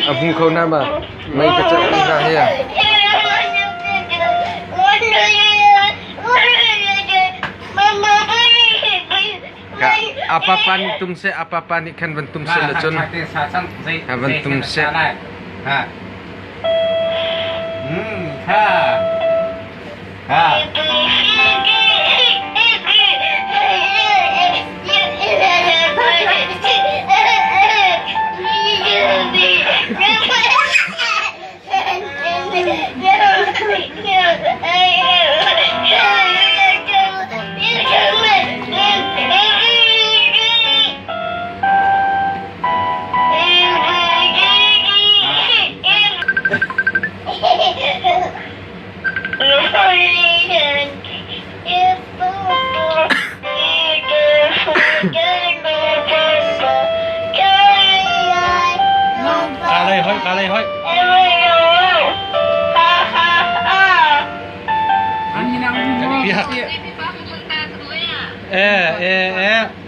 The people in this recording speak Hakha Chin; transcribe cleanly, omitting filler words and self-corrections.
A hmu kho na ma? Mei ka cak ni hna hi. Ka apapa nih tum seh, apapa nih khan van tum seh la cun. Van tum seh. Ha. Hmm, ha. Ha. Ka lei hoi, ka lei hoi. Biak. Eh, eh, eh.